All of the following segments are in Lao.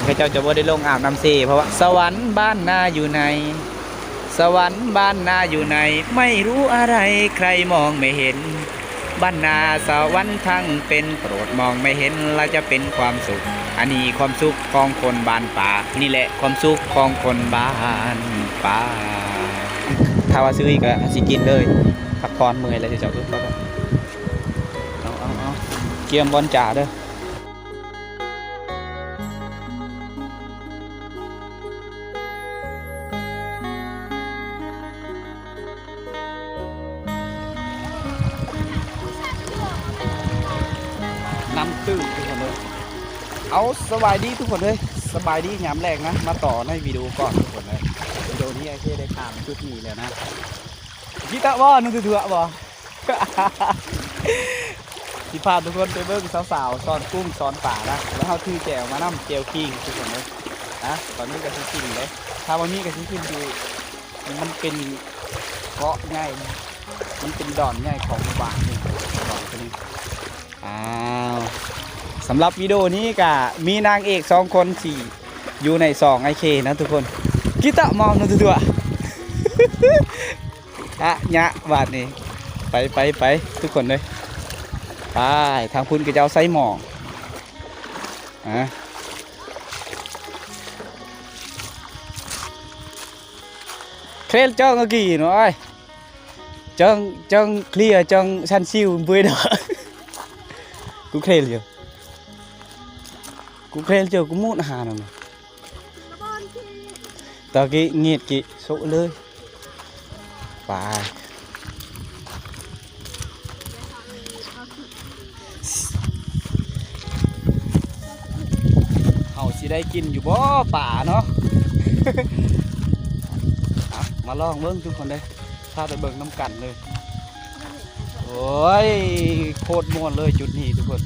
ເຂົາເຈົ້າຈະບໍ່ໄດ້ລົງອາບນ້ຳເຊ ເພາະວ່າ ສະຫວັນບ້ານນາຢູ່ໃນ ສະຫວັນບ້ານນາຢູ່ໃນ ໄມ່ຮູ້ອະໄລໃຄມອງໄມ່ເຫັນ ບ້ານນາສະຫວັນທັງເປັນ ໂປດມອງໄມ່ເຫັນ ລະຈະເປັນຄວາມສຸກ ອັນນີ້ຄວາມສຸກຂອງຄົນບ້ານປ່າ ນີ້ແຫຼະຄວາມສຸກຂອງຄົນບ້ານປ່າ. ຖ້າວ່າຊື້ອີກກະຊິກິນເລີຍ ພັກຜ່ອນເມື່ອຍແລ້ວເຈົ້າ. ເອົາໆໆ ກຽມບ່ອນຈາເດີ. ນ້ຳຕື້ນທຸກຄົນເອີຍ. ເອົາ ສະບາຍດີທຸກຄົນເອີຍ ສະບາຍດີຍາມແລງນະ ມາຕໍ່ໃນວິດີໂອກ່ອນທຸກຄົນເອີຍ. ວິດີໂອນີ້ອ້າຍເຄໄດ້ຂ້າມຈຸດນີ້ແລ້ວນະ. ກິຕະບໍ່ ໜຶ່ງເທື່ອບໍ່? ຊິພາທຸກຄົນໄປເບິ່ງສາວໆຊ້ອນກຸ້ງຊ້ອນປານະ ແລ້ວເຮົາຖືແຈ່ວມານຳ ແຈ່ວຄີງທຸກຄົນເອີຍນະ. ຕອນນີ້ກະຊິກິນເດ້ ຖ້າບໍ່ມີກະຊິຂຶ້ນຢູ່ ມັນເປັນເກາະໃຫຍ່ ມັນເປັນດອນໃຫຍ່ຂອງໝູ່ບ້ານນີ້ ດອນໂຕນີ້. ອ້າວ ສຳລັບວິດີໂອນີ້ກະມີນາງເອກສອງຄົນທີ່ຢູ່ໃນຊ່ອງອ້າຍເຄນະທຸກຄົນ. ກິຕະມອງນະຕົວ ອະຍະບາດນີ້ ໄປ ໄປ ໄປ ທຸກຄົນເອີຍ. ໄປ ທາງພຸ້ນກະເຈົ້າໃສ່ໝໍ້ ອາ ເຄຣນເຈົ້າກະກີ້ເນາະ ເຈົ້າ ເຈົ້າເຄລຍ ເຈົ້າຊັນຊິວ ເບິ່ງເດີ ກູເຄຣນເຈົ້າ ກູເຄຣນເຈົ້າ ກູມູດຫານຳ ຕະກີ້ງຽດກິໂຊະເລີຍ. ໄປ ເຮົາຊິໄດ້ກິນຢູ່ບໍ່ປາເນາະ? ເອົາ ມາລອງເບິ່ງທຸກຄົນເດີ ພາໄປເບິ່ງນຳກັນເລີຍ. ໂອ້ຍ ໂຄດມ່ວນເລີຍຈຸດນີ້ທຸກຄົນ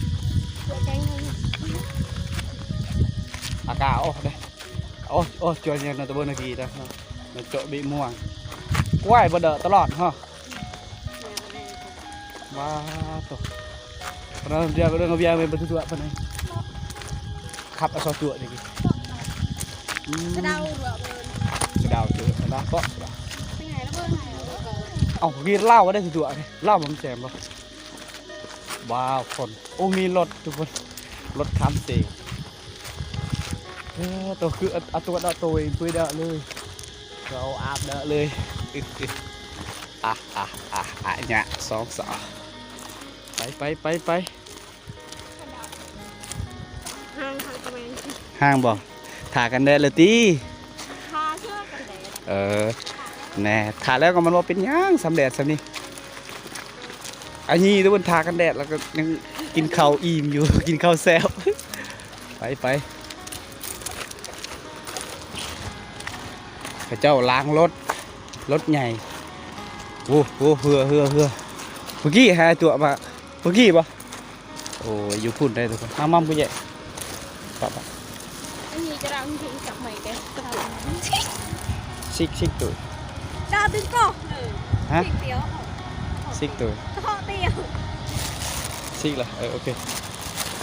ອາກາດ ໂອ້ ໂອ້ ໂອ້ ຈວນຍັງນະຕະເບິ່ງນະກີດະ ມາເຈາະເບະມ່ວງ ກ້ວຍບໍ່ເດີຕະຫຼອດເນາະ. ວ້າໂຕ ປະນາດຽວເລື່ອງເວຍແມ່ນບໍ່ຖືຕົວປານໃດ ຂັບເອົາຊອຕົວນີ້ ອືມ ສະເດົາຕົວເບິ່ງ ສະເດົາຕົວ ສະເດົາເກາະ ເອົາ ກີລາວໄດ້ຖືຕົວ ລາວບໍ່ແຊມບໍ່. ວ້າວ ຄົນ ໂອ້ ມີລົດທຸກຄົນ ລົດຄາມເຊ ເອີ ໂຕຄື ອາ ອາຕົວດະໂຕເອງ ປຸຍດະເລີຍ ເອົາອາບດະເລີຍ ອາ ອາ ອາ ອາຍະ ສອງສາວ ໄປ ໄປ ໄປ ໄປ ຫ່າງ ຫ່າງບໍ່? ທາກັນແດດແລ້ວຕິ? ທາເສື້ອກັນແດດ ເອີ ແນ່ ທາແລ້ວກໍມັນບໍ່ເປັນຫຍັງ ສ່ຳແດດສ່ຳນີ້ ອັນນີ້ທຸກຄົນ ທາກັນແດດແລ້ວກໍຍັງກິນເຂົ້າອີ່ມຢູ່ ກິນເຂົ້າແຊບ ໄປ ໄປ ເຂົາເຈົ້າລ້າງລົດ ລົດໃຫຍ່ ໂອ້ ໂອ້ ເຮືອ ເຮືອ ເຮືອ ເມື່ອກີ້ຫາຕົວມາ ເມື່ອກີ້ບໍ່? ໂອ້ຍ ຢູ່ພຸ້ນໄດ້ທຸກຄົນ ມາ ມາ ຜູ້ໃຫຍ່ ປະ ປະ ອັນນີ້ຈະເອົາທີ່ຈັບໃໝ່ແກ ຊິກ ຊິກໂຕ ດາວດຶງກໍ ຮະ ຊິກໂຕ ຊິກລະ ເອີ ໂອເຄ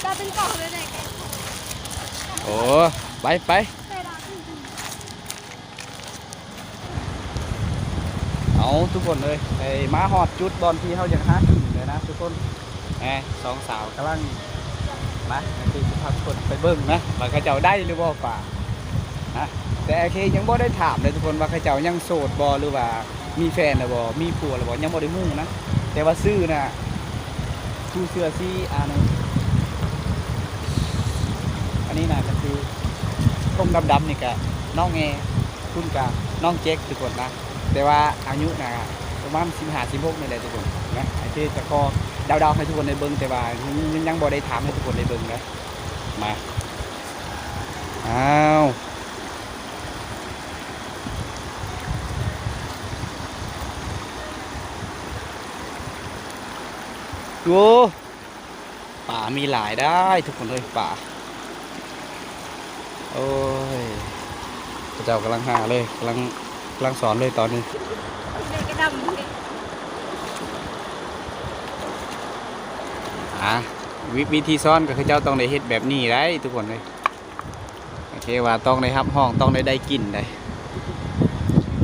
ດາວດຶງກໍເລີຍແກ ໂອ້ ໄປ ໄປ ເອົາ ທຸກຄົນເອີຍ ໄດ້ມາຮອດຈຸດບ່ອນທີ່ເຮົາຢາກຫາກິນແລ້ວນະທຸກຄົນ ແນ່ ສອງສາວກຳລັງ ມາ ຄືຊິພາທຸກຄົນໄປເບິ່ງນະ ວ່າເຂົາເຈົ້າໄດ້ຫຼືບໍ່ປານະ ແຕ່ເຄຍັງບໍ່ໄດ້ຖາມເລີຍທຸກຄົນ ວ່າເຂົາເຈົ້າຍັງໂສດບໍ່ ຫຼືວ່າມີແຟນແລ້ວບໍ່ ມີຜົວແລ້ວບໍ່ ຍັງບໍ່ໄດ້ຮູ້ນະ ແຕ່ວ່າຊື່ນະ ຜູ້ເສື້ອສີ ອັນ ອັນນີ້ນະ ກໍຄື ຕົງດຳໆ ນີ້ກະນ້ອງແອ ພຸ້ນກະນ້ອງເຈັກທຸກຄົນນະ ແຕ່ວ່າອາຍຸນະປະມານສິບຫ້າ ສິບຫົກນີ້ແຫຼະທຸກຄົນນະ ໄອ້ເຄຈະຂໍເດົາໆ ໃຫ້ທຸກຄົນໄດ້ເບິ່ງ ແຕ່ວ່າຍັງ ຍັງບໍ່ໄດ້ຖາມໃຫ້ທຸກຄົນໄດ້ເບິ່ງເດີ ມາ ອ້າວ ໂອ້ ປາມີຫຼາຍໄດ໋ທຸກຄົນເອີຍ ປາ ໂອ້ຍ ເຂົາເຈົ້າກຳລັງຫາເລີຍ ກຳລັງ ກຳລັງສອນເລີຍຕອນນີ້ ອາ ວິ ວິທີສອນກໍຄືເຈົ້າຕ້ອງໄດ້ເຮັດແບບນີ້ໄດ໋ທຸກຄົນເອີຍ ໃຫ້ ເຄວ່າຕ້ອງໄດ້ຮັບຮອງ ຕ້ອງໄດ້ ໄດ້ກິນໄດ໋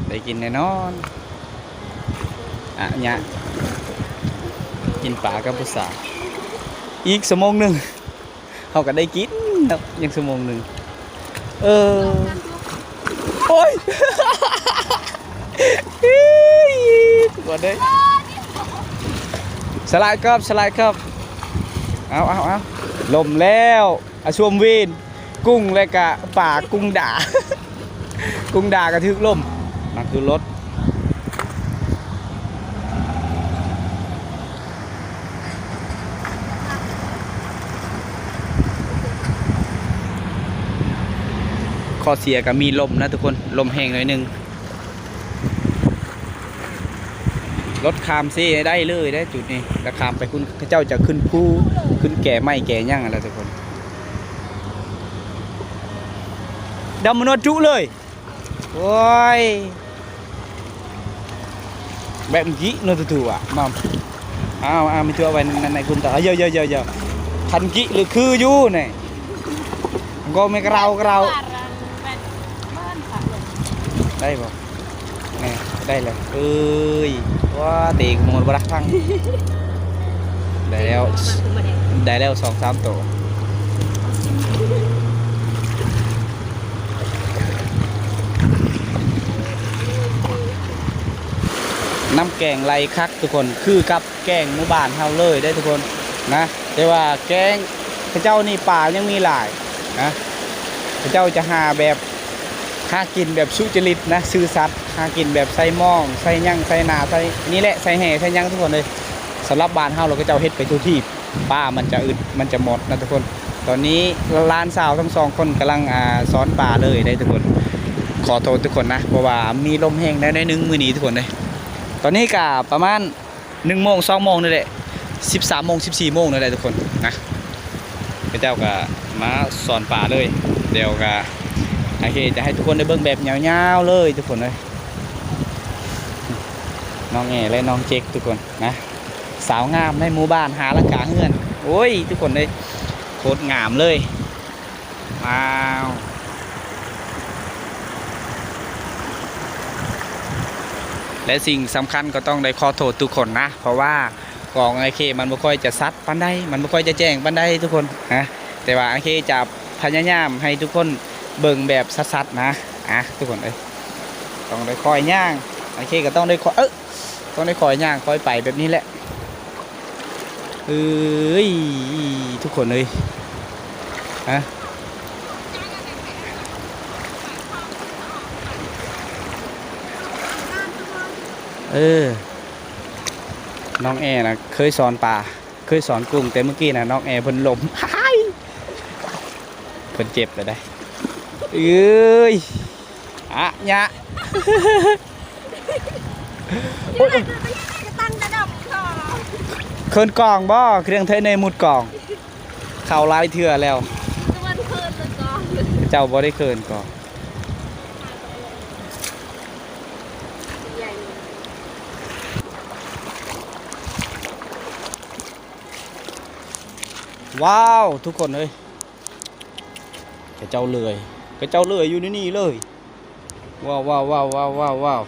ໄດ້ກິນແນ່ນອນ. ອະຍະ ກິນປາກັບຜູ້ສາວ ອີກຊົ່ວໂມງໜຶ່ງ ເຮົາກໍໄດ້ກິນເນາະ ຍັງຊົ່ວໂມງໜຶ່ງ. ເອີ ໂອ້ຍ ກ່ອນເດີ້ ສະຫຼາຍກອບ ສະຫຼາຍກອບ. ເອົາ ເອົາ ເອົາ ລົມແລ້ວ ອາຊວມເວນ ກຸ້ງ ແລະກະປາກຸ້ງດາ ກຸ້ງດາກະຖືກລົມ ມັນຄືລົດ. ຂໍ້ເສຍກະມີລົມນະທຸກຄົນ ລົມແຮງໜ້ອຍໜຶ່ງ. ລົດຂ້າມເຊໄດ້ເລີຍເດ້ຈຸດນີ້ ແລ້ວຂ້າມໄປພຸ້ນ ເຂົາເຈົ້າຈະຂຶ້ນພູ ຂຶ້ນແກ່ໄມ້ແກ່ຫຍັງຫັ້ນແຫຼະທຸກຄົນ. ດຳມະນວດຈຸເລີຍ ໂອ້ຍ ແບບກີ້ເນາະ ຖືວ່າມາ ເອົາ ເອົາ ມີຕົວໄວ້ໃນ ໃນກຸນຕາ ເຢີ ເຢີ ເຢີ ເຢີ ຄັນກີ້ຫຼືຄືຢູ່ນີ້ ກໍແມ່ນກະເລົາ ກະເລົາ ໄດ້ບໍ່? ແນ່ ໄດ້ແລ້ວ ເອີຍ ວ້າ ເຕະໝົດບໍ່ລະ ພັງ ໄດ້ແລ້ວ ໄດ້ແລ້ວສອງສາມໂຕ. ນ້ຳແກງໄຫຼຄັກທຸກຄົນ ຄືກັບແກງໝູ່ບ້ານເຮົາເລີຍເດ້ທຸກຄົນນະ ແຕ່ວ່າແກງເຂົາເຈົ້ານີ້ປາຍັງມີຫຼາຍນະ ເຂົາເຈົ້າຈະຫາແບບ ຫາກິນແບບສຸຈະລິດນະ ຊື່ສັດ ຫາກິນແບບໃສ່ໝອງ ໃສ່ຫຍັງ ໃສ່ໜ້າ ໃສ່ນີ້ແຫຼະ ໃສ່ແຮ່ ໃສ່ຫຍັງທຸກຄົນເອີຍ. ສຳລັບບ້ານເຮົາລະ ເຂົາເຈົ້າເຮັດໄປທຸກທີ່ ປາມັນຈະອຶດ ມັນຈະໝົດນະທຸກຄົນ. ຕອນນີ້ຫຼານສາວທັງສອງຄົນກຳລັງ ອ່າ ຊ້ອນປາເລີຍເດ້ທຸກຄົນ. ຂໍໂທດທຸກຄົນນະ ເພາະວ່າມີລົມແຮງແດ່ໜ້ອຍໜຶ່ງມື້ນີ້ທຸກຄົນເອີຍ. ຕອນນີ້ກະປະມານ ໜຶ່ງໂມງ ສອງໂມງນີ້ແຫຼະ ສິບສາມໂມງ ສິບສີ່ໂມງນີ້ແຫຼະທຸກຄົນນະ ເຂົາເຈົ້າກະມາຊ້ອນປາເລີຍ. ດຽວກະ ໂອເຄ ຈະໃຫ້ທຸກຄົນໄດ້ເບິ່ງແບບຍາວໆເລີຍທຸກຄົນເອີຍ. ນ້ອງແອ ແລະ ນ້ອງເຈັກທຸກຄົນນະ ສາວງາມໃນໝູ່ບ້ານ ຫາຫຼັງຄາເຮືອນ ໂອ້ຍ ທຸກຄົນເອີຍ ໂຄດງາມເລີຍ. ວ້າວ ແລະ ສິ່ງສຳຄັນກໍຕ້ອງໄດ້ຂໍໂທດທຸກຄົນນະ ເພາະວ່າກ້ອງອ້າຍເຄມັນບໍ່ຄ່ອຍຈະຊັດປານໃດ ມັນບໍ່ຄ່ອຍຈະແຈ້ງປານໃດທຸກຄົນນະ ແຕ່ວ່າອ້າຍເຄຈະພະຍາຍາມໃຫ້ທຸກຄົນເບິ່ງແບບຊັດໆນະ. ອ່ະ ທຸກຄົນເອີຍ ຕ້ອງໄດ້ຄ່ອຍຍ່າງ ອ້າຍເຄກໍຕ້ອງໄດ້ຄ່ອຍ ເອີ ຕ້ອງໄດ້ຄ່ອຍຍ່າງຄ່ອຍໄປແບບນີ້ແຫຼະ. ເອີຍ ທຸກຄົນເອີຍ ຮະ ເອີ ນ້ອງແອນະ ເຄີຍສອນປາ ເຄີຍສອນກຸ້ງ ແຕ່ມື້ກີ້ນະ ນ້ອງແອເພິ່ນລົ້ມ ເພິ່ນເຈັບແລ້ວໃດ໋ ເອີຍ. ອະຍະ ໂອ້ຍ ເຂີນກ້ອງບໍ່? ເຄື່ອງໄທເນມຸດກ້ອງ ເຂົ້າຫຼາຍເທື່ອແລ້ວ ເຈົ້າບໍ່ໄດ້ເຂີນກ້ອງ. ວ້າວ ທຸກຄົນເອີຍ ຂະເຈົ້າເລື່ອຍ ຂະເຈົ້າເລື່ອຍຢູ່ໃນນີ້ເລີຍ. ວ້າວ ວ້າວ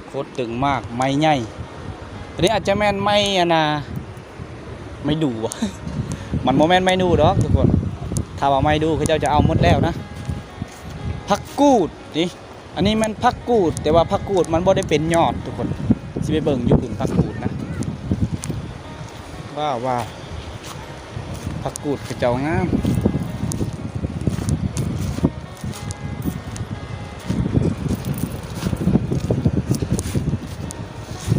ໂຄດຕຶງມາກ ໄມ້ໃຫຍ່ ອັນນີ້ອາດຈະແມ່ນໄມ້ອັນນ່າ ໄມ້ດູ່ ມັນບໍ່ແມ່ນໄມ້ດູ່ດອກທຸກຄົນ ຖ້າວ່າໄມ້ດູ່ເຂົາເຈົ້າຈະເອົາໝົດແລ້ວນະ. ຜັກກູດນີ້ ອັນນີ້ແມ່ນຜັກກູດ ແຕ່ວ່າຜັກກູດມັນບໍ່ໄດ້ເປັນຍອດທຸກຄົນ ຊິໄປເບິ່ງຢູ່ຜືນຜັກກູດນະ. ວ້າວ ວ້າວ ຜັກກູດເຂົາເຈົ້າງາມ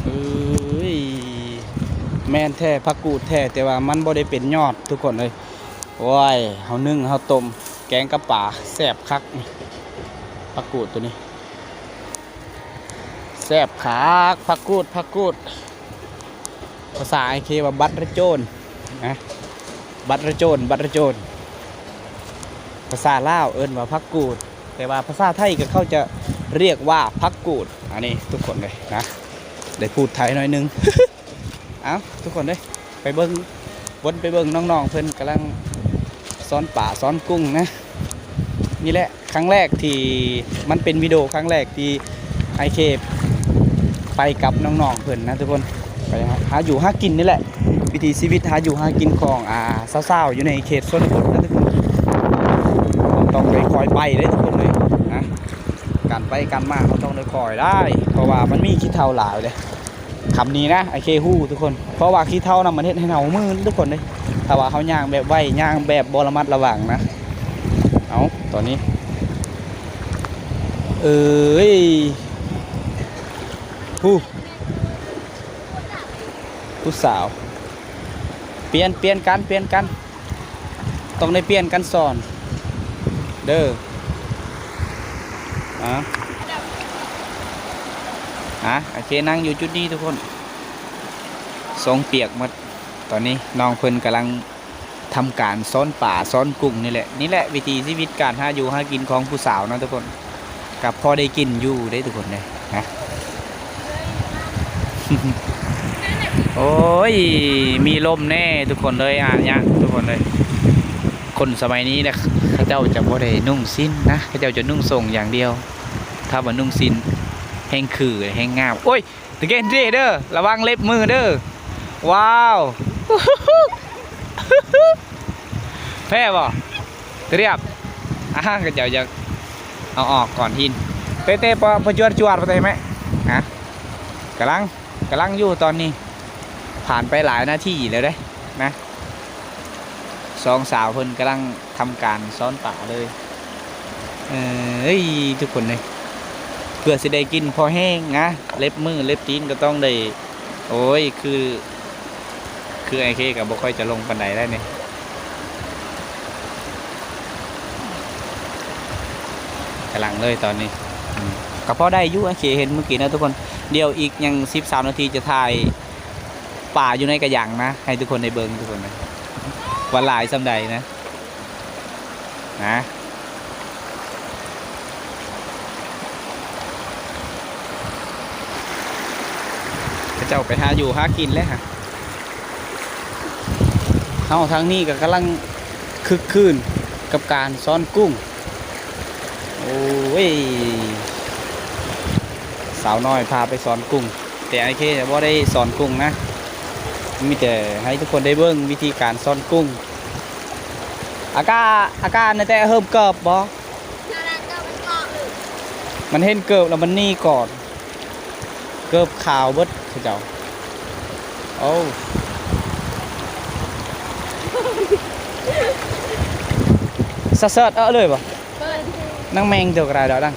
ເອີຍ ແມ່ນແທ້ ຜັກກູດແທ້ ແຕ່ວ່າມັນບໍ່ໄດ້ເປັນຍອດທຸກຄົນເອີຍ. ໂອ້ຍ ເຮົາໜຶ້ງ ເຮົາຕົ້ມ ແກງກັບປາ ແຊບຄັກ ຜັກກູດໂຕນີ້ ແຊບຄັກ ຜັກກູດ ຜັກກູດ ພາສາໄອເຄວ່າບັກລະໂຈນນະ ບັກລະໂຈນ ບັກລະໂຈນ ພາສາລາວເອີ້ນວ່າຜັກກູດ ແຕ່ວ່າພາສາໄທກໍເຂົາຈະຮຽກວ່າຜັກກູດ. ອັນນີ້ທຸກຄົນເລີຍນະ ໄດ້ພູດໄທໜ້ອຍໜຶ່ງ. ເອົ້າ ທຸກຄົນເອີຍ ໄປເບິ່ງ ວົນໄປເບິ່ງນ້ອງໆເພິ່ນກຳລັງຊ້ອນປາຊ້ອນກຸ້ງນະ. ນີ້ແຫຼະ ຄັ້ງແລກທີ່ ມັນເປັນວິດີໂອຄັ້ງແລກທີ່ອ້າຍເຄໄປກັບນ້ອງໆເພິ່ນນະທຸກຄົນ ໄປຫາ ຫາຢູ່ຫາກິນນີ້ແຫຼະ ວິຖີຊີວິດຫາຢູ່ຫາກິນຂອງ ອ່າ ຊາວໆຢູ່ໃນເຂດຊົນນະບົດນະທຸກຄົນ ຕ້ອງໄດ້ຄ່ອຍໄປເດ້ທຸກຄົນເອີຍນະ ການໄປການມາເຮົາຕ້ອງໄດ້ຄ່ອຍໄດ້ ເພາະວ່າມັນມີຂີ້ເຖົ້າຫຼາຍເດ້. ຄຳນີ້ນະ ອ້າຍເຄຮູ້ທຸກຄົນ ເພາະວ່າຂີ້ເຖົ້ານະ ມັນເຮັດໃຫ້ເຮົາມື່ນທຸກຄົນເດ້ ຖ້າວ່າເຮົາຍ່າງແບບໄວ ຍ່າງແບບບໍ່ລະມັດລະວັງນະ. ເອົາ ຕອນນີ້ ເອີຍ ຜູ້ ຜູ້ສາວ ປ່ຽນ ປ່ຽນກັນ ປ່ຽນກັນ. ຕ້ອງໄດ້ປ່ຽນກັນສອນເດີ. ອາ ອາ ໂອເຄ ນັ່ງຢູ່ຈຸດນີ້ທຸກຄົນ ຊົງປຽກໝົດ. ຕອນນີ້ນ້ອງເພິ່ນກຳລັງທຳການຊ້ອນປາຊ້ອນກຸ້ງນີ້ແຫຼະ ນີ້ແຫຼະວິຖີຊີວິດການຫາຢູ່ຫາກິນຂອງຜູ້ສາວເນາະທຸກຄົນ. ກໍພໍໄດ້ກິນຢູ່ເດ້ທຸກຄົນເດ້ນະ. ໂອ້ຍ ມີລົມແດ່ທຸກຄົນເອີຍ ອາຍະທຸກຄົນເອີຍ. ຄົນສະໄໝນີ້ນະ ເຂົາເຈົ້າຈະບໍ່ໄດ້ນຸ່ງສິ້ນນະ ເຂົາເຈົ້າຈະນຸ່ງສົ້ງຢ່າງດຽວ. ຖ້າວ່ານຸ່ງສິ້ນແຮ່ງຄືແຮ່ງງາມ. ໂອ້ຍ ຕະເກນເດ້ເດີ ລະວັງເລັບມືເດີ. ວ້າວ ແພ້ບໍ່? ຕຽບ ອາ ເຂົາເຈົ້າຢາກເອົາອອກກ່ອນຫີນ. ເຕະ ເຕະ ປະ ປະຈວດ ຈວດ ປະເຕະແມະ. ຮະ ກຳລັງ ກຳລັງຢູ່ຕອນນີ້ ຜ່ານໄປຫຼາຍນາທີແລ້ວເດ້ນະ. ສອງສາວເພິ່ນກຳລັງທຳການຊ້ອນປາເລີຍ. ເອີຍ ທຸກຄົນເອີຍ ເພື່ອຊິໄດ້ກິນພໍແຮງນະ ເລັບມືເລັບຕີນກໍຕ້ອງໄດ້. ໂອ້ຍ ຄື ຄືອ້າຍເຄກໍບໍ່ຄ່ອຍຈະລົງປານໃດໄດ໋ນີ້. ກຳລັງເລີຍຕອນນີ້ ອືມ ກໍພໍໄດ້ຢູ່ ອ້າຍເຄເຫັນມື້ກີ້ນະທຸກຄົນ. ດຽວອີກຍັງສິບສາມນາທີຈະຖ່າຍປາຢູ່ໃນກະຍັງນະ ໃຫ້ທຸກຄົນໄດ້ເບິ່ງທຸກຄົນນະ ວ່າຫຼາຍສ່ຳໃດນະ. ນະ ເຂົາເຈົ້າໄປຫາຢູ່ຫາກິນແລ້ວຫະ. ເຮົາທາງນີ້ກໍກຳລັງຄຶກຄື້ນກັບການຊ້ອນກຸ້ງ. ໂອ້ຍ ສາວນ້ອຍພາໄປຊ້ອນກຸ້ງ ແຕ່ອ້າຍເຄບໍ່ໄດ້ຊ້ອນກຸ້ງນະ ມີແຕ່ໃຫ້ທຸກຄົນໄດ້ເບິ່ງວິທີການຊ້ອນກຸ້ງ. ອາກາ ອາການແຕ່ເຮີບເກີບບໍ່? ມັນເຫັນເກີບແລ້ວມັນໜີກ່ອນ ເກີບຂາວເບິດເຂົາເຈົ້າ. ໂອ້ ສະເສີດເອີເລີຍບໍ່? ນັ່ງແມງໂຕກະໄດ້ດອກ ນັ່ງ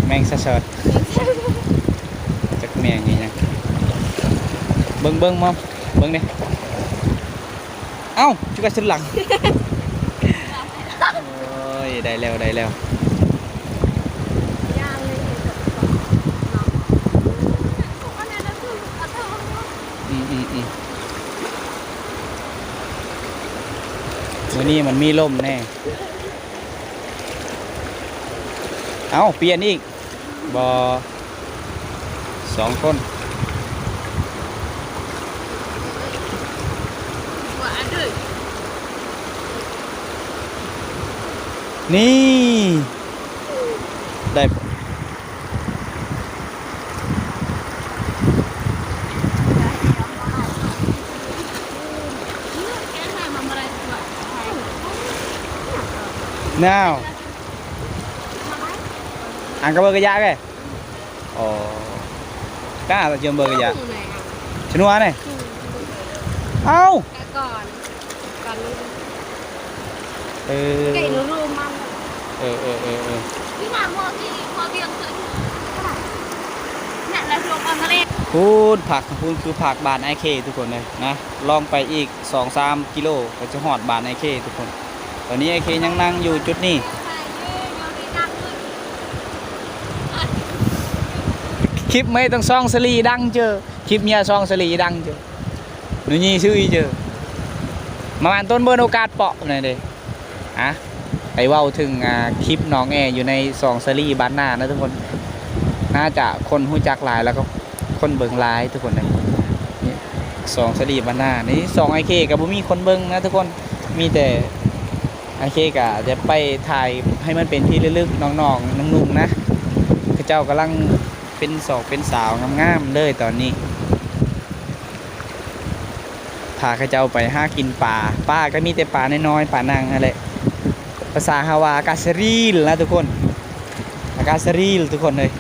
ແມງສະເສີດ ຈັກແມງອີ່ຫຍັງ. ເບິ່ງ ເບິ່ງມອມ ເບິ່ງນີ້. ເອົ້າ ຈຸກະສຸດຫຼັງ. ໂອ້ຍ ໄດ້ແລ້ວ ໄດ້ແລ້ວ. ອືມ ອືມ ອືມ ມື້ນີ້ມັນມີລົມແນ່. ເອົ້າ ປ່ຽນອີກ. ບໍ່ ສອງຄົນ ນີ້ ໄດ້ ນາວ ອັນກະເບີກະຢາເກ. ອໍ ກະຈະເບີກະຢາ ຊະນົວນີ້. ເອົ້າ ກະກ່ອນ ກ່ອນ ເອີ ເອີ ເອີ ເອີ ພຸ້ນ ພາກພຸ້ນຄືພາກບ້ານອ້າຍເຄທຸກຄົນເອີຍນະ ລອງໄປອີກ ສອງສາມກິໂລກໍຈະຮອດບ້ານອ້າຍເຄທຸກຄົນ. ຕອນນີ້ອ້າຍເຄຍັງນັ່ງຢູ່ຈຸດນີ້. ຄລິບເມຕ້ອງຊອງສະລີດັງເຈີ ຄລິບເມຊອງສະລີດັງເຈີ ໜູຍີ່ຊື່ອີເຈີ ມາຫວານຕົ້ນເບີນໂອກາດເປາະນັ້ນເດ້. ອະ ໄປເວົ້າເຖິງ ອາ ຄລິບນ້ອງແອຢູ່ໃນຊອງສາລີບ້ານນານະທຸກຄົນ ໜ້າຈະຄົນຮູ້ຈັກຫຼາຍ ແລ້ວກໍຄົນເບິ່ງຫຼາຍທຸກຄົນເອີຍ. ນີ້ຊອງສາລີບ້ານນາ ນີ້ຊອງອ້າຍເຄກໍບໍ່ມີຄົນເບິ່ງນະທຸກຄົນ ມີແຕ່ ໂອເຄ ກະຈະໄປຖ່າຍໃຫ້ມັນເປັນທີ່ລະລຶກ ນ້ອງໆ ໜຸ່ມໆ ນະ ເຂົາເຈົ້າກຳລັງເປັນສອກເປັນສາວງາມໆ ເລີຍຕອນນີ້. ພາເຂົາເຈົ້າໄປຫາກິນປາ ປາກໍມີແຕ່ປານ້ອຍໆ ປານັ່ງຫັ້ນແຫຼະ. ພາສາເຮົາວ່າອາກາສະຣີລນະທຸກຄົນ ອາກາສະຣີລທຸກຄົນເອີຍ.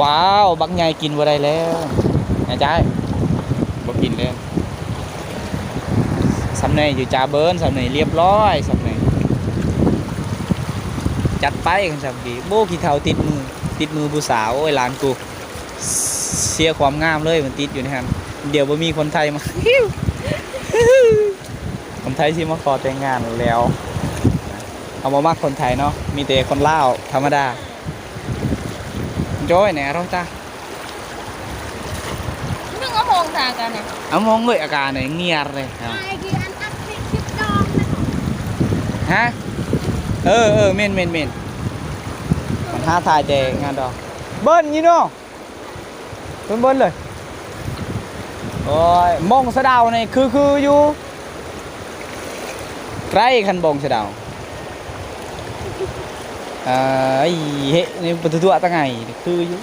ວ້າວ ບັກໃຫຍ່ກິນບໍ່ໄດ້ແລ້ວ ອາຈາຍ ບໍ່ກິນແລ້ວ. ສຳເນຍຢູ່ຈາເບີນ ສຳເນຍລຽບຮ້ອຍ ສຳເນຍ ຈັດໄປຄັນຊັ້ນ. ໂອ້ ຂີ້ເຖົ້າຕິດມື ຕິດມືຜູ້ສາວ ໂອ້ຍ ຫຼານກູ ເສຍຄວາມງາມເລີຍ ມັນຕິດຢູ່ໃນຫັ້ນ. ດຽວບໍ່ມີຄົນໄທມາ ຄົນໄທຊິມາຂໍແຕ່ງງານແລ້ວ. ເຮົາບໍ່ມັກຄົນໄທເນາະ ມີແຕ່ຄົນລາວທຳມະດາ. ໂຈ້ຍແນ່ເຮົາຕາ Nung among ta ka na. ອາມົງເອີຍ ອາການນີ້ງຽບເລີຍ. Ai ki an ak ki dong na. ຮະ? ເອີ ເອີ ແມ່ນໆໆ ມັນຫາຖ່າຍແຕ່ງານດອກ ເບິ່ນຢູ່ເນາະ ເບິ່ນໆ ເລີຍ. ໂອ້ຍ ມົງສະເດົານີ້ຄືໆ ຢູ່ ໄກລຄັນບົງສະເດົາ ເອີ ເຫະ ນີ້ປະຕູຕົວະຕະໄງ ຄືຢູ່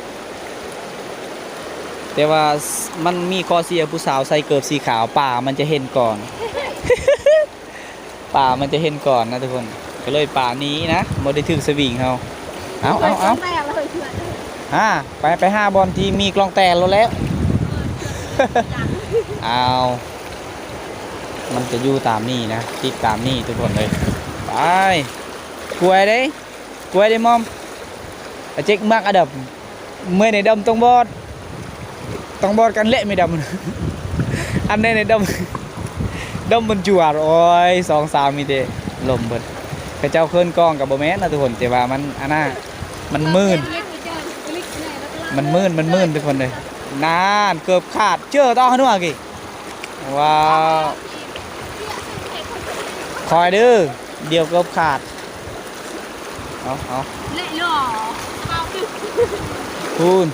ແຕ່ວ່າ ສ- ມັນມີຂໍ້ເສຍ ຜູ້ສາວໃສ່ເກີບສີຂາວ ປາມັນຈະເຫັນກ່ອນ ປາມັນຈະເຫັນກ່ອນນະທຸກຄົນ ກໍເລີຍປາໜີນະ ບໍ່ໄດ້ຖືກສະວິງເຮົາ. ເອົາ ເອົາ ເອົາ ແຕກແລ້ວເຮີ້ຍ ອ່າ ໄປ ໄປຫາບ່ອນທີ່ມີກລ້ອງແຕນໂລດແລ້ວ. ເອົາ ມັນຈະຢູ່ຕາມນີ້ນະ ຕິດຕາມນີ້ທຸກຄົນເອີຍ. ໄປ ກວຍເດ້ ກວຍເດ້ມອມ ອາເຈັກມັກອາດຳ ເມື່ອຍໃນດຳຕ້ອງບອດ ຕ້ອງບອດກັນແຫຼະ ມີດຳ ອັນໃດໃນດຳ ດຳມັນຈວດ. ໂອ້ຍ ສອງສາວມີແຕ່ລົມເບິດ ເຂົາເຈົ້າເຂີນກ້ອງກໍບໍ່ແມ່ນນະທຸກຄົນ ແຕ່ວ່າມັນອັນນ່າ ມັນມື່ນ ມັນມື່ນ ມັນມື່ນທຸກຄົນເອີຍ. ນານ ເກີບຂາດ ເຈີຕອນຫັ້ນວ່າກີ້ ວ້າວ ຄອຍເດີ ດຽວເກີບຂາດ. ເອົາ ເອົາ ພຸ້ນ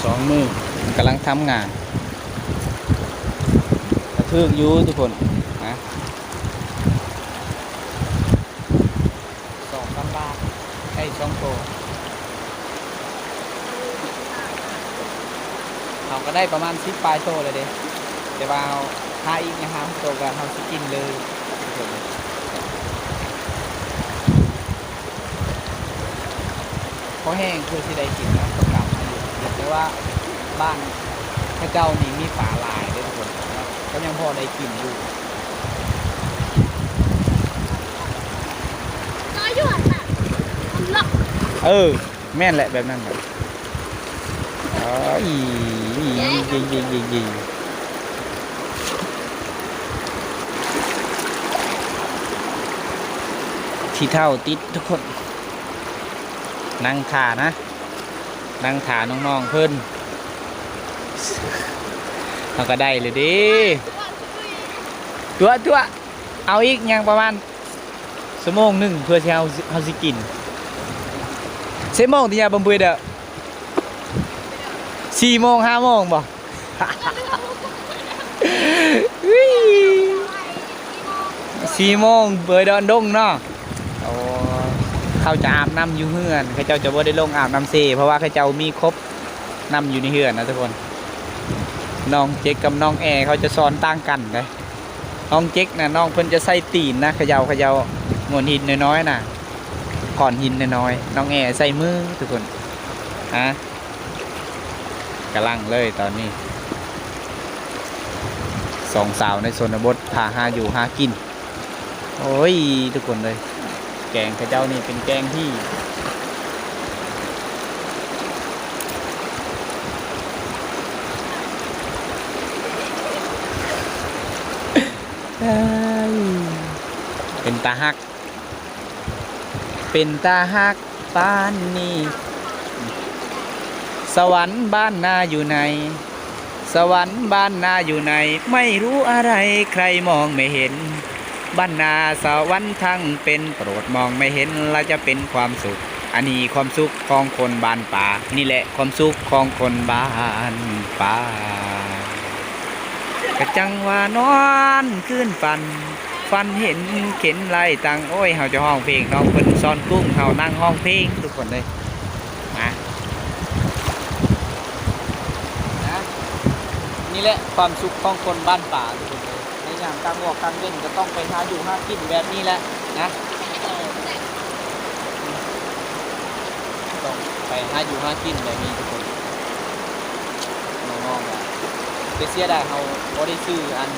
ສອງມືກຳລັງທຳງານ ກະຖືກຢູ່ທຸກຄົນນະ. ສອງສາມບາດ ໄດ້ສອງໂຕ ເຮົາກໍໄດ້ປະມານສິບປາຍໂຕແລ້ວເດ້ ແຕ່ວ່າເຮົາຫາອີກຫຍັງ ຫາຫົກໂຕກໍເຮົາຊິກິນເລີຍ. ພໍແຫ້ງຄືຊິໄດ້ກິນນະ ປະກຳຢູ່ ແຕ່ວ່າບ້ານເຂົາເຈົ້ານີ້ມີປາຫຼາຍເດ້ທຸກຄົນເນາະ ກໍຍັງພໍໄດ້ກິນຢູ່. ເອີ ແມ່ນແຫຼະ ແບບນັ້ນແຫຼະ. ຂີ້ເຖົ້າຕິດທຸກຄົນ ນັ່ງຖ້ານະ ນັ່ງຖ້ານ້ອງໆ ເພິ່ນ ເຮົາກໍໄດ້ແລ້ວເດ້. ຕົວະ ຕົວະ ເອົາອີກ ຍັງປະມານຊົ່ວໂມງໜຶ່ງ ເພື່ອທີ່ເຮົາ ເຮົາຊິກິນ. ສີ່ໂມງຕິຍາບຳເບຍເດີ ສີ່ໂມງ ຫ້າໂມງບໍ່? ສີ່ໂມງເບີດອນດົງເນາະ. ໂອ້ ເຂົາຈະອາບນ້ຳຢູ່ເຮືອນ ເຂົາເຈົ້າຈະບໍ່ໄດ້ລົງອາບນ້ຳເຊ ເພາະວ່າເຂົາເຈົ້າມີຄົບນ້ຳຢູ່ໃນເຮືອນນະທຸກຄົນ. ນ້ອງເຈັກກັບນ້ອງແອເຂົາຈະຊ້ອນຕ່າງກັນເດ້. ນ້ອງເຈັກນະ ນ້ອງເພິ່ນຈະໃສ່ຕີນນະ ຂະເຍົາ ຂະເຍົາໂງ່ນຫີນນ້ອຍໆ ນະ ກ້ອນຫີນນ້ອຍໆ. ນ້ອງແອໃສ່ມືທຸກຄົນ ຮະ ກຳລັງເລີຍຕອນນີ້ ສອງສາວໃນຊົນນະບົດ ພາຫາຢູ່ຫາກິນ. ໂອ້ຍ ທຸກຄົນເອີຍ ແກງເຂົາເຈົ້ານີ້ເປັນແກງທີ່ ເປັນຕາຮັກ ເປັນຕາຮັກປານນີ້ ສະຫວັນບ້ານນາຢູ່ໃນ ສະຫວັນບ້ານນາຢູ່ໃນ ໄມ່ຮູ້ອະໄລໃຄມອງໄມ່ເຫັນ ບ້ານນາສະຫວັນທັງເປັນ ໂປດມອງໄມ່ເຫັນ ລະຈະເປັນຄວາມສຸກ ອັນນີ້ຄວາມສຸກຂອງຄົນບ້ານປ່າ ນີ້ແຫຼະຄວາມສຸກຂອງຄົນບ້ານປ່າ ກະຈັ່ງວ່ານອນຄືນຝັນ ຝັນເຫັນເຂັນໄລ່ຕັງ ໂອ້ຍ ເຮົາຈະຮ້ອງເພງ ນ້ອງເພິ່ນສອນກຸ້ງ ເຮົານັ່ງຮ້ອງເພງ ທຸກຄົນເອີຍ ນະ ນະ ນີ້ແຫຼະຄວາມສຸກຂອງຄົນບ້ານປ່າ ທຸກຄົນເອີຍ. ໃນຍາມກາງວອກກາງເວັນກໍຕ້ອງໄປຫາຢູ່ຫາກິນແບບນີ້ແຫຼະນະ ຕ້ອງໄປຫາຢູ່ຫາກິນແບບນີ້ທຸກຄົນ ນ້ອງໆ ແຕ່ເສຍດາຍເຮົາບໍ່ໄດ້ຊື້ອັນ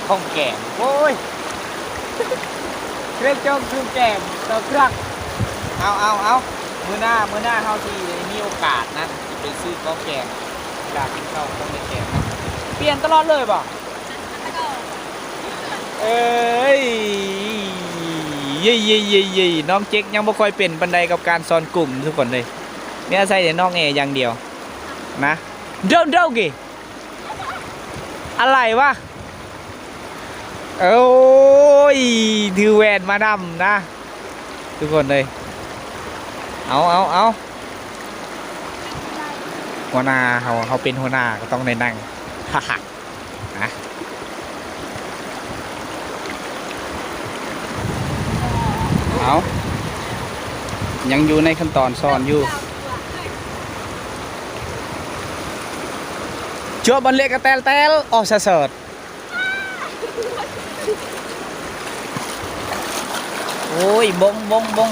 ຂອງແກມ ໂອ້ຍ ເກງຈອງຊື້ແກມ ເອົາ ເອົາ ເອົາ ມື້ໜ້າ ມື້ໜ້າເຮົາຊິໄດ້ມີໂອກາດນະ ຊິໄປຊື້ຂອງແກມ ຢາກກິນເຂົ້າຂອງແກມນະ ປ່ຽນຕະຫຼອດເລີຍບໍ່? ເອີຍ ເຢ້ໆໆໆ ນ້ອງເຈັກຍັງບໍ່ຄ່ອຍເປັນປານໃດກັບການສອນກຸ້ງທຸກຄົນເອີຍ ມີອາໄສແຕ່ນ້ອງແອຢ່າງດຽວນະ Don't doggy ອະໄລວະ ໂອ້ຍ ຖືແວ່ນມານຳນະ ທຸກຄົນເອີຍ ເອົາ ເອົາ ເອົາ ຫົວໜ້າເຮົາ ເຮົາເປັນຫົວໜ້າກໍຕ້ອງໄດ້ນັ່ງ ຮະ ນະ ເອົາ ຍັງຢູ່ໃນຂັ້ນຕອນສອນຢູ່ ຈົວບັນເລກະແຕລແຕລ ອອກສະເສີດ ໂອ້ຍ ບົງ ບົງ ບົງ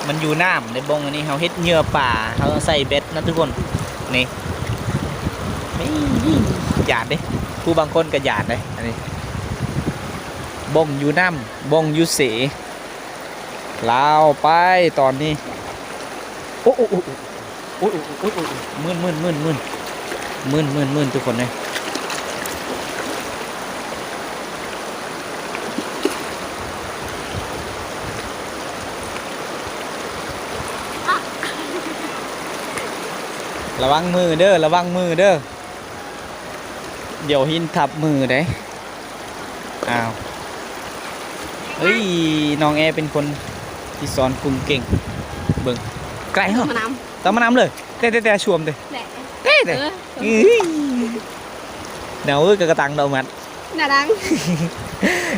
ມັນຢູ່ນ້ຳເດ້ບົງ ອັນນີ້ເຮົາເຮັດເຫຍື່ອປາ ເຮົາໃສ່ເບັດນະທຸກຄົນ ນີ້ ນີ້ ຢ້ານເດ້ ຜູ້ບາງຄົນກໍຢ້ານເດ້ ອັນນີ້ ບົງຢູ່ນ້ຳ ບົງຢູ່ເສ ລາວໄປຕອນນີ້ ໂອ້ ໂອ້ ໂອ້ ໂອ້ ໂອ້ຍ ໂອ້ຍ ໂອ້ຍ ໂອ້ຍ ໂອ້ຍ ມື່ນ ມື່ນ ມື່ນ ມື່ນ ມື່ນ ມື່ນ ມື່ນ ທຸກຄົນເອີຍ ລະວັງມືເດີ ລະວັງມືເດີ ດຽວຫີນທັບມືເດ້. ອ້າວ ເອີຍ ນ້ອງແອເປັນຄົນທີ່ສອນກຸ້ງເກັ່ງ ເບິ່ງ ໄກເນາະ ຕຳມະນຳ ຕຳມະນຳເລີຍ ແຕ່ ແຕ່ ແຕ່ຊວມເດ້ ແຕ່ ແຕ່ ເອີ ເອີຍ ໜາວເອີຍ ກະກະຕັງດອກມັດ ໜາດັງ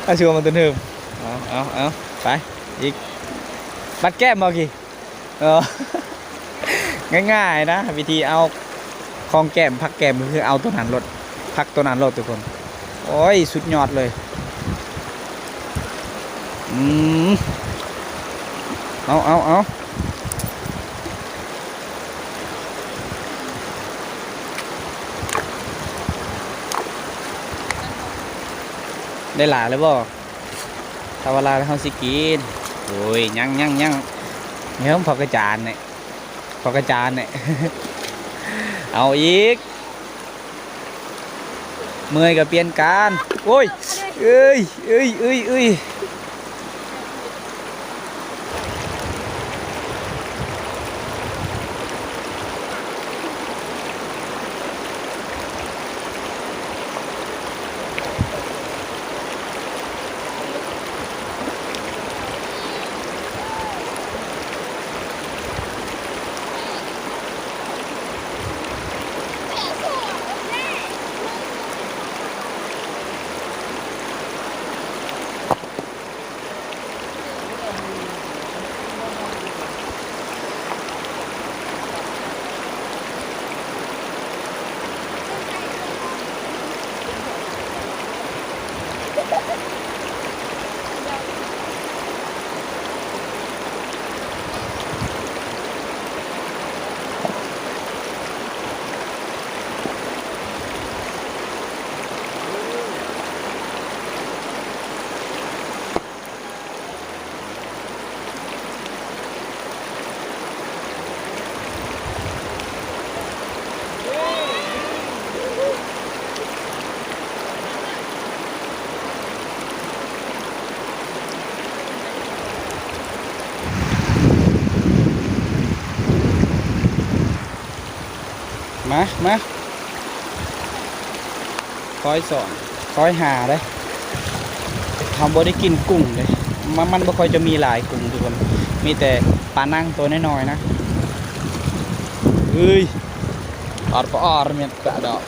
ເອົາຊວມມາຕົນເທີມ ເອົາ ເອົາ ເອົາ ໄປ ອີກ ບັດແກ້ມບໍ່ກີ້? ເອີ ງ່າຍໆນະ ວິທີເອົາຂອງແກ້ມ ຜັກແກ້ມ ກໍຄືເອົາໂຕນັ້ນໂລດ ຜັກໂຕນັ້ນໂລດທຸກຄົນ ໂອ້ຍ ສຸດຍອດເລີຍ ອືມ ເອົາ ເອົາ ເອົາ ໄດ້ຫຼາຍແລ້ວບໍ່? ຖ້າວ່າຫຼາຍແລ້ວເຮົາຊິກິນ ໂອ້ຍ ຍັງ ຍັງ ຍັງ ເຮີ້ມ ພໍກະຈານແຫຼະ ພໍກະຈານແຫຼະ ເອົາອີກ ເມື່ອຍກໍປ່ຽນການ ໂອ້ຍ ເອີຍ ເອີຍ ເອີຍ ເອີຍ. ມາ ມາ ຄອຍສອນ ຄອຍຫາເດ້ ເຮົາບໍ່ໄດ້ກິນກຸ້ງເດ້ ມັນ ມັນບໍ່ຄ່ອຍຈະມີຫຼາຍກຸ້ງທຸກຄົນ ມີແຕ່ ປານັງໂຕນ້ອຍໆນະ. ເອີຍ ອອດປະອອດແມ່ນກະດອກ.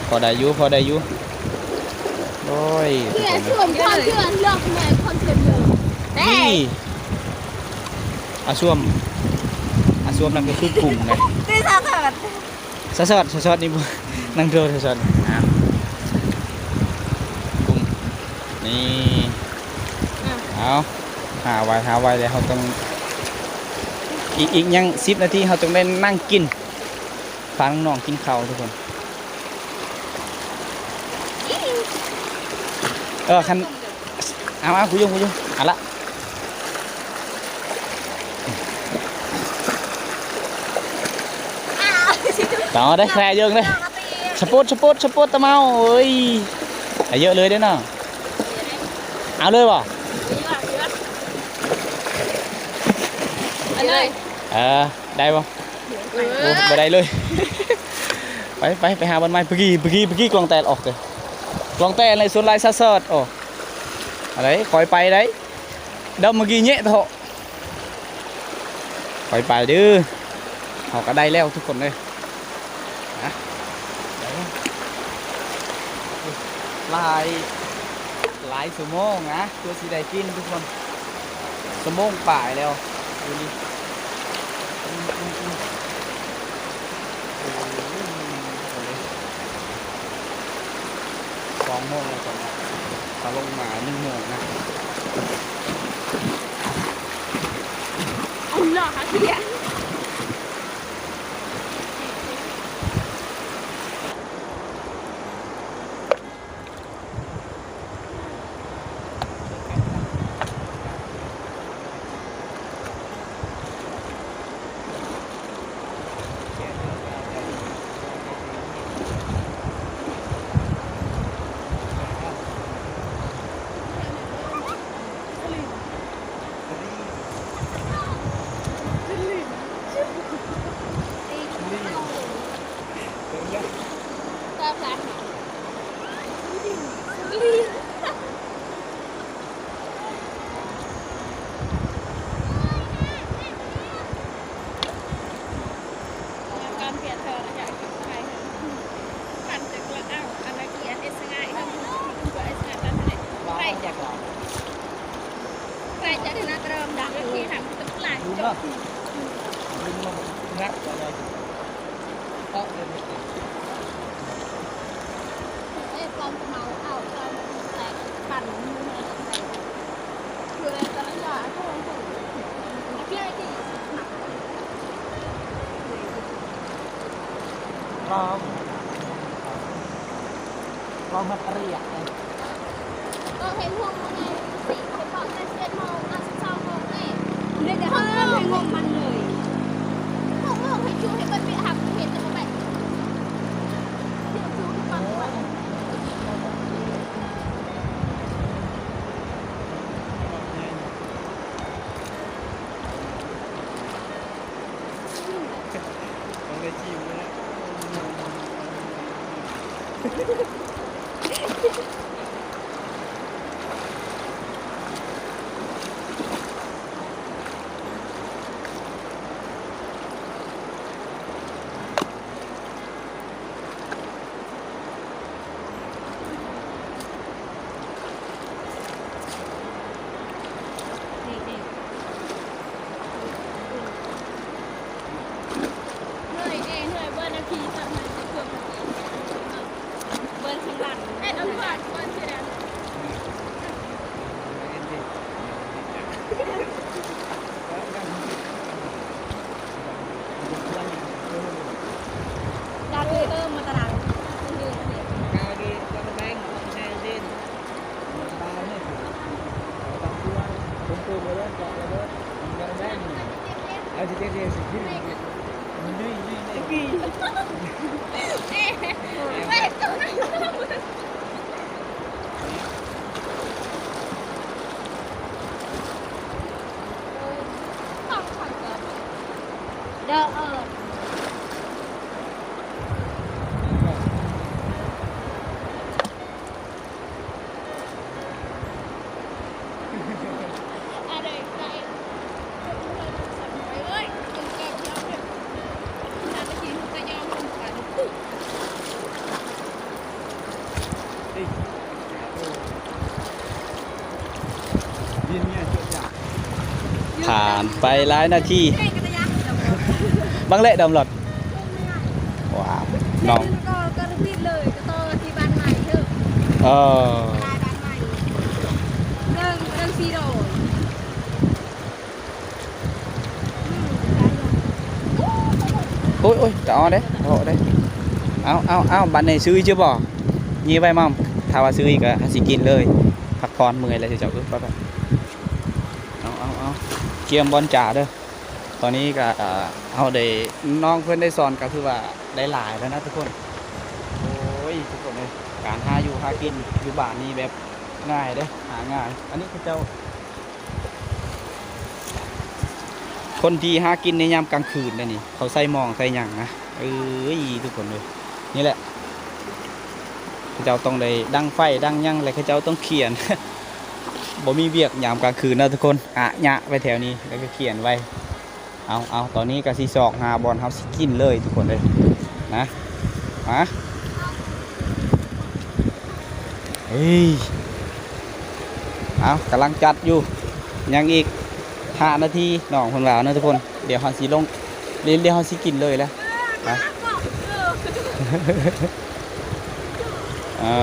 ພໍໄດ້ຢູ່ ພໍໄດ້ຢູ່. ໂອ້ຍ ເພື່ອຊວນຄວາມເພື່ອເລືອກແມ່ນຄອນເຊັບເດີມ. ນີ້ ອາຊວມ ອາຊວມນັ້ນກໍຄືກຸ້ງນະ. ຕິສາສອດ ສະຊອດ ສະຊອດນີ້ບໍ່ ນັ່ງໂທສະຊອດນີ້. ອ້າວ ປຸ້ມ ນີ້ ອືມ ເອົາ ຫາໄວ້ ຫາໄວ້ແລ້ວ ເຮົາຕ້ອງ ອີກ ອີກຍັງສິບນາທີ ເຮົາຕ້ອງໄດ້ນັ່ງກິນ ພານ້ອງໆກິນເຂົ້າທຸກຄົນ. ເອີ ຄັນ ເອົາ ເອົາ ກູຢູ່ ກູຢູ່ ເອົາລະ ເອົາໄດ້ແຄ່ເຢີງເດ້. ສະໂປດ ສະໂປດ ສະໂປດຕະເມົາ ເອີຍ ໃຫ້ເຢີະເລີຍເດ້ເນາະ. ເອົາເລີຍບໍ່ ເອົາເລີຍ ເອີ ໄດ້ບໍ່? ເອີ ໂອ້ ບໍ່ໄດ້ເລີຍ. ໄປ ໄປ ໄປຫາບ່ອນໃໝ່. ປະກີ້ ປະກີ້ ປະກີ້ກອງແຕກອອກເດ້ ກອງແຕກໃນສວນຫຼາຍສະເສີດ. ໂອ້ ອາໄລ ຄ່ອຍໄປໄດ໋ ດຳເມື່ອກີ້ແຍະເທາະ. ຄ່ອຍໄປເດີ ເຮົາກໍໄດ້ແລ້ວທຸກຄົນເອີຍ. ນະ ຫຼາຍ ຫຼາຍຊົ່ວໂມງນະ ເພື່ອຊິໄດ້ກິນທຸກຄົນ. ຊົ່ວໂມງປາຍແລ້ວຢູ່ນີ້. ສອງໂມງແລ້ວຕອນນີ້ ເຂົາລົງມາໜຶ່ງໂມງນະ. ເອົາເນາະ ຫາເສຍ. ລອງ ລອງມາປະລຽກເລີຍ. ເອີ ໃຫ້ງົມມັນໄງ ໃຫ້ເປົ່າແຕ່ສິບເອັດໂມງ ອາ ສິບສອງໂມງເດ້ ເລີຍແຕ່ເຮົາງມໃຫ້ງົມມັນເລີຍ ເຮົາເອົາໃຫ້ຈຸໃຫ້ເບິດວຽກ ຫາກເຮັດແຕ່ບໍ່ໄປ ເຮັດຈຸທຸກວັນ. ຕ້ອງໄດ້ຈິ້ມແລ້ວ. ໄປຫຼາຍນາທີ ບັງແລະດຳລັດ ວ້າວ ນ້ອງ ກໍ ກໍຕິດເລີຍ ກໍຕໍ່ທີ່ບ້ານໃໝ່ເດີ ເອີ ບ້ານໃໝ່ ເລື່ອງ ເລື່ອງຊີໂດ ໂອ້ຍ ໂອ້ຍ ກະເອົາເດ້ ເອົາເດ້ ເອົາ ເອົາ ເອົາ ບັດນີ້ຊື້ອີກຢູ່ບໍ່? ນີ້ໄວ້ໝ່ຳ ຖ້າວ່າຊື້ອີກກໍຊິກິນເລີຍ ພັກຜ່ອນເມື່ອຍແລ້ວເຈົ້າ ເອີ ໄປໆ ເອົາ ເອົາ ເອົາ ກຽມບ່ອນຈາເດີ. ຕອນນີ້ກໍ ເອີ ເຮົາໄດ້ ນ້ອງເພິ່ນໄດ້ສອນກໍຖືວ່າໄດ້ຫຼາຍແລ້ວນະທຸກຄົນ. ໂອ້ຍ ທຸກຄົນເອີຍ ການຫາຢູ່ຫາກິນຢູ່ບ້ານນີ້ແບບງ່າຍເດ້ ຫາງ່າຍ. ອັນນີ້ເຂົາເຈົ້າ ຄົນທີ່ຫາກິນໃນຍາມກາງຄືນເດ້ນີ້ ເຂົາໃສ່ໝ້ອງໃສ່ຫຍັງນະ. ເອີຍ ທຸກຄົນເອີຍ ນີ້ແຫຼະ ເຂົາເຈົ້າຕ້ອງໄດ້ດັງໄຟດັງຫຍັງ ແລະ ເຂົາເຈົ້າຕ້ອງຂຽນ ບໍ່ມີວຽກຍາມກາງຄືນນະທຸກຄົນ ອະຍະໄປແຖວນີ້ ແລ້ວກໍຂຽນໄວ້. ເອົາ ເອົາ ຕອນນີ້ກໍຊິຊອກຫາບ່ອນເຮົາຊິກິນເລີຍທຸກຄົນເອີຍ ນະ ມາ ເອີຍ ເອົາ ກຳລັງຈັດຢູ່ ຍັງອີກຫ້ານາທີ ນ້ອງເພິ່ນວ່າເນາະທຸກຄົນ. ດຽວເຮົາຊິລົງ ດຽວເຮົາຊິກິນເລີຍແຫຼະ ໄປ ເອີ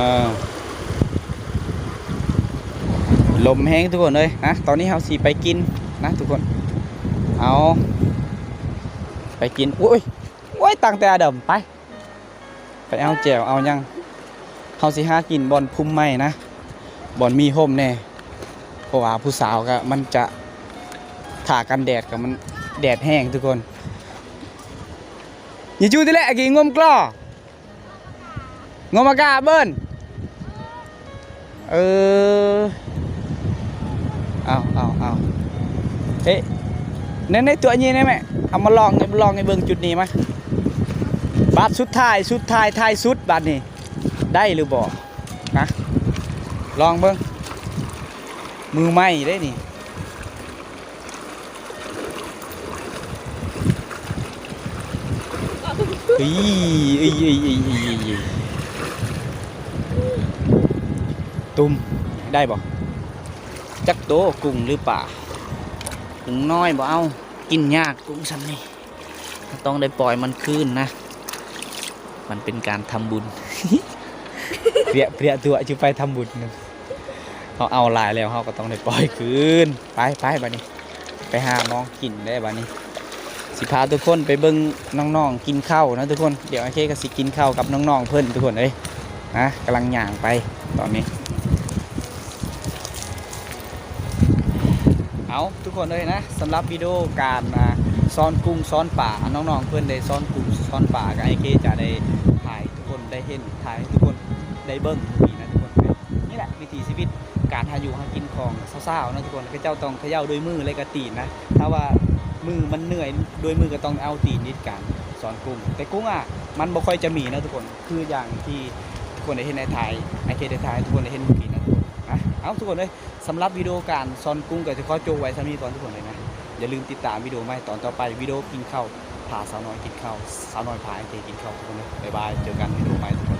ລົມແຮງທຸກຄົນເອີຍ ນະ ຕອນນີ້ເຮົາຊິໄປກິນນະທຸກຄົນ ເອົາ ໄປກິນ ໂອ້ຍ ໂອ້ຍ ຕັ້ງແຕ່ອາດຳ ໄປ ໄປເອົາແຈ່ວເອົາຫຍັງ ເຮົາຊິຫາກິນບ່ອນພຸ່ມໄມ້ນະ ບ່ອນມີຮົ່ມແດ່ ເພາະວ່າຜູ້ສາວກໍມັນຈະ ຖ້າກັນແດດກໍມັນແດດແຮງທຸກຄົນ. ຍາຈູຕິແລະ ກີງົມກລໍ ງົມອາກາເບິ່ນ ເອີ ເອົາ ເອົາ ເອົາ ເອະ ໃນ ໃນຕົວນີ້ນະແມ່ ເອົາມາລອງ ລອງໃຫ້ເບິ່ງຈຸດນີ້ມາ ບາດສຸດທ້າຍ ສຸດທ້າຍ ທ້າຍສຸດບາດນີ້ ໄດ້ຫຼືບໍ່? ຮະ ລອງເບິ່ງ ມືໃໝ່ເດ້ນີ້. ເອີຍ ເອີຍ ເອີຍ ເອີຍ ເອີຍ ຕຸ້ມ ໄດ້ບໍ່? ຈັກໂຕ ກຸ້ງຫຼືປາ? ກຸ້ງນ້ອຍບໍ່ເອົາ ກິນຍາກກຸ້ງຊ່ຳນີ້ ຕ້ອງໄດ້ປ່ອຍມັນຄືນນະ ມັນເປັນການທຳບຸນ ເປຍ ເປຍຕົວະ ຈະໄປທຳບຸນ ເຮົາເອົາຫຼາຍແລ້ວ ເຮົາກໍຕ້ອງໄດ້ປ່ອຍຄືນ. ໄປ ໄປ ບາດນີ້ ໄປຫາໝ່ອງກິນແລ້ວບາດນີ້ ຊິພາທຸກຄົນໄປເບິ່ງນ້ອງໆກິນເຂົ້ານະທຸກຄົນ. ດຽວອ້າຍເຄກໍຊິກິນເຂົ້າກັບນ້ອງໆເພິ່ນທຸກຄົນເອີຍ ນະ ກຳລັງຍ່າງໄປຕອນນີ້. ເອົາ ທຸກຄົນເອີຍນະ ສຳລັບວິດີໂອການ ອ່າ ຊ້ອນກຸ້ງຊ້ອນປາ ນ້ອງໆເພິ່ນໄດ້ຊ້ອນກຸ້ງຊ້ອນປາ ກໍອ້າຍເຄຈະໄດ້ຖ່າຍໃຫ້ທຸກຄົນໄດ້ເຫັນ ຖ່າຍໃຫ້ທຸກຄົນໄດ້ເບິ່ງນີ້ນະທຸກຄົນ. ນີ້ແຫຼະ ວິຖີຊີວິດການຫາຢູ່ຫາກິນຂອງຊາວໆເນາະທຸກຄົນ ເຂົາເຈົ້າຕ້ອງຂະເຍົາດ້ວຍມື ແລະກະຕີນນະ ຖ້າວ່າມືມັນເມື່ອຍດ້ວຍມືກໍຕ້ອງເອົາຕີນດີດການຊ້ອນກຸ້ງ ແຕ່ກຸ້ງອະມັນບໍ່ຄ່ອຍຈະມີເນາະທຸກຄົນ ຄືຢ່າງທີ່ທຸກຄົນໄດ້ເຫັນໃນຖ່າຍ ອ້າຍເຄໄດ້ຖ່າຍໃຫ້ທຸກຄົນໄດ້ເຫັນມື້ກີ້ນະທຸກຄົນ. ເອົາ ທຸກຄົນເອີຍ ສຳລັບວິດີໂອການຊ້ອນກຸ້ງກໍຊິຂໍຈົບໄວ້ສ່ຳນີ້ກ່ອນທຸກຄົນເອີຍນະ ຢ່າລືມຕິດຕາມວິດີໂອໃໝ່ຕອນຕໍ່ໄປ ວິດີໂອກິນເຂົ້າ ພາສາວນ້ອຍກິນເຂົ້າ ສາວນ້ອຍພາອ້າຍເຄກິນເຂົ້າທຸກຄົນເອີຍ. ບາຍບາຍ ເຈີກັນວິດີໂອໃໝ່ທຸກຄົນ.